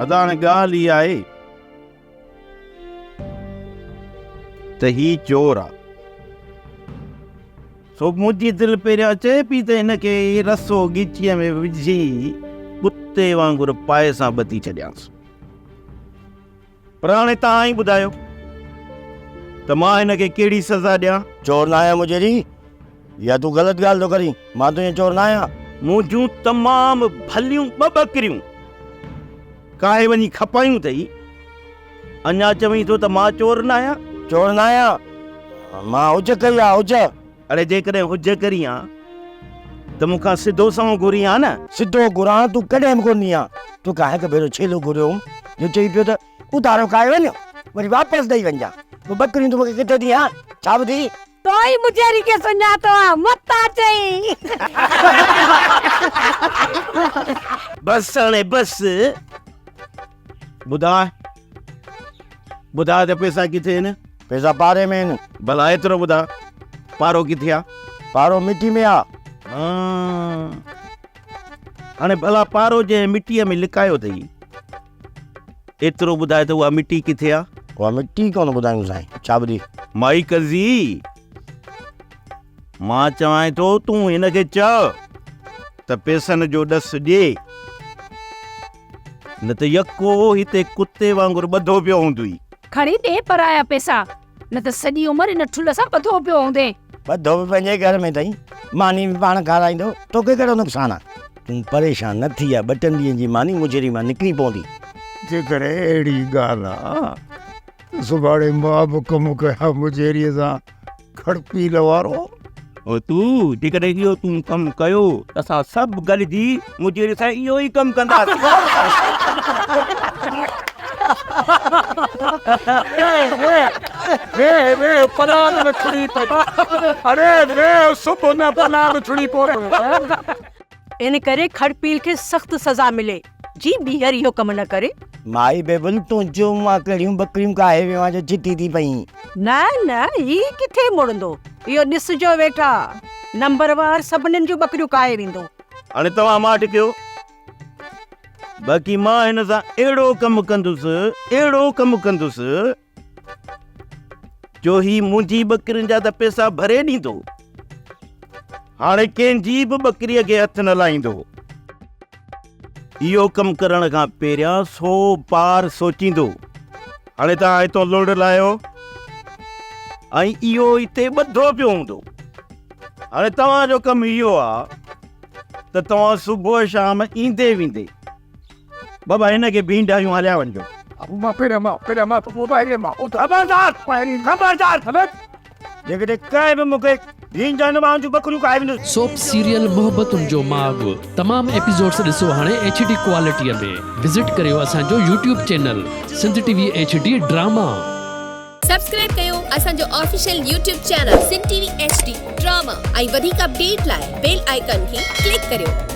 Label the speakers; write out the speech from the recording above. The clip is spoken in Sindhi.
Speaker 1: ادا هاڻي ڳالهه اها آهي ته هي چور آ. سو منهنجي دل پهريان چئي پئي ته هن کي رسو ڳچيء ۾ وجهي ڪتي وانگر پائي سان ٻڌي ڇڏيانس. پر هاڻي توهان ئي ٻڌايو ته مان هن کي ڪهڙي سزا ڏيان؟
Speaker 2: چور ناهيان مجيري، يا تون غلط ڳالهه ٿو ڪرين، مان تنهنجو چور ناهيان.
Speaker 1: منهنجون تمام ڀليون ٻه ٻڪريون ڪاهي وڃي کپايون اٿئي، اڃا چوين ٿو ته مان چور ناهيان؟
Speaker 2: چور ناهيان، مان حج ڪئي آ، حج.
Speaker 1: اڙي جيڪڏهن حج ڪرين ها ته مون کان سڌو سنئون گهرين ها نه.
Speaker 2: سڌو گهران تون ڪڏهن به ڪونه ڏين ها. توکان هڪ ڀيرو ڇيلو گهريو هوم جو چئي پيو ته اڌارو کائي وڃ وري واپس ڏئي وڃجان. پوء ٻڪريون تون مون کي ڪٿي ڏين ها؟ ڇا ٻڌي؟
Speaker 3: تو ئي مجيري کي سڃاتو آ، متان چئين.
Speaker 1: بس هاڻي بس. ٻڌاء ٻڌاء ته پئسا ڪٿي آهن؟
Speaker 2: پئسا پاري ۾ آهن.
Speaker 1: ڀلا ايترو ٻڌاء پارو ڪٿي آ؟
Speaker 2: پارو مٽي ۾ آ.
Speaker 1: هاڻي ڀلا پارو جنهن مٽيء ۾ لڪايو اٿئي ايترو ٻڌاء ته اها مٽي ڪٿي آ؟
Speaker 2: اها مٽي ڪونه ٻڌايون سائين، ڇا ٻڌي؟
Speaker 1: مائي قضي، مان چوانء ٿو تون هن کي چئه ته پئسن جو ڏس ڏي. نه ته يڪو هتي ڪتي وانگر ٻڌو پيو هوندوئي.
Speaker 3: کڻي ڏي پرايا پئسا، نه ته سڄي عمر ان ٺلهه سان ٻڌو پيو هوندين.
Speaker 2: ٻڌو به پنهنجي گهر ۾ اٿئي، ماني به پاڻ کارائيندو، توکي ڪهڙو نقصان آ؟ تون پريشان نه ٿي، اها ٻه ٽن ڏينهن جي ماني مجري مان نڪري پوندي.
Speaker 4: جيڪڏهن اهڙي ڳالهه آ ته سڀاڻي مان به ڪم ڪيان مجيريء سان کڙپيل وارو.
Speaker 1: او تون جيڪڏهن اهو تون ڪم ڪيو ته اسان سڀ گڏجي مجيري سان اهو ئي ڪم ڪنداسين.
Speaker 4: ويهه ويهه پلان ۾ ڇڙي پئي. اڙي ويهه صبح نه پلان ۾ ڇڙي پوي.
Speaker 5: ان ڪري کڙپيل کي سخت سزا ملي. جي ٻيهر اهو ڪم نه ڪري.
Speaker 2: مائي بيبل تنهنجو مان ڪهڙيون ٻڪريون ڪاهي ويو آهيان جو چتي ٿي پئين.
Speaker 5: نه نه هي ڪٿي مڙندو اهو ڏسجو ويٺا نمبر وار سڀنين جون ٻڪريون ڪاهي ويندو.
Speaker 1: هاڻي توهان ماٺ ڪيو باقي مان هن سان اهڙو ڪم ڪندس اهڙو ڪم ڪندس جو هي منهنجي ٻڪرين جا ته پئسا ڀري ڏيندو هاڻي ڪنهن جي به ٻڪريء کي هٿ نه لائيندو. اهو ڪم ڪرڻ کان پهريان سو بار سوچيندو. هاڻي توهان هتان لڙ لاهيو ۽ اهو هتي ٻڌو پيو هوندو. هاڻي توهان جو ڪم اهو آ ته توهان صبح شام ايندي ويندي بابا هن کي ڀينڊايون هليا وڃجو.
Speaker 4: ابو مان پهريان مان پهريان مان پهريان مان
Speaker 2: خبردار خبردار جيڪڏهن ڪنهن به مون کي ڀينڊايو نه مان ان جون ٻڪريون کائي ويندس.
Speaker 6: سوپ سيريل محبتن جو ماڳ تمام ايپيسوڊس ڏسو هاڻي ايڇ ڊي ڪوالٽيء ۾ وزٽ ڪريو اسان جو YouTube channel Sindh T V H D drama.
Speaker 7: Subscribe ڪيو اسان جو official YouTube channel Sindh T V H D drama ۽ وڌيڪ اپڊيٽ لاء بيل آئيڪان کي ڪلڪ ڪريو.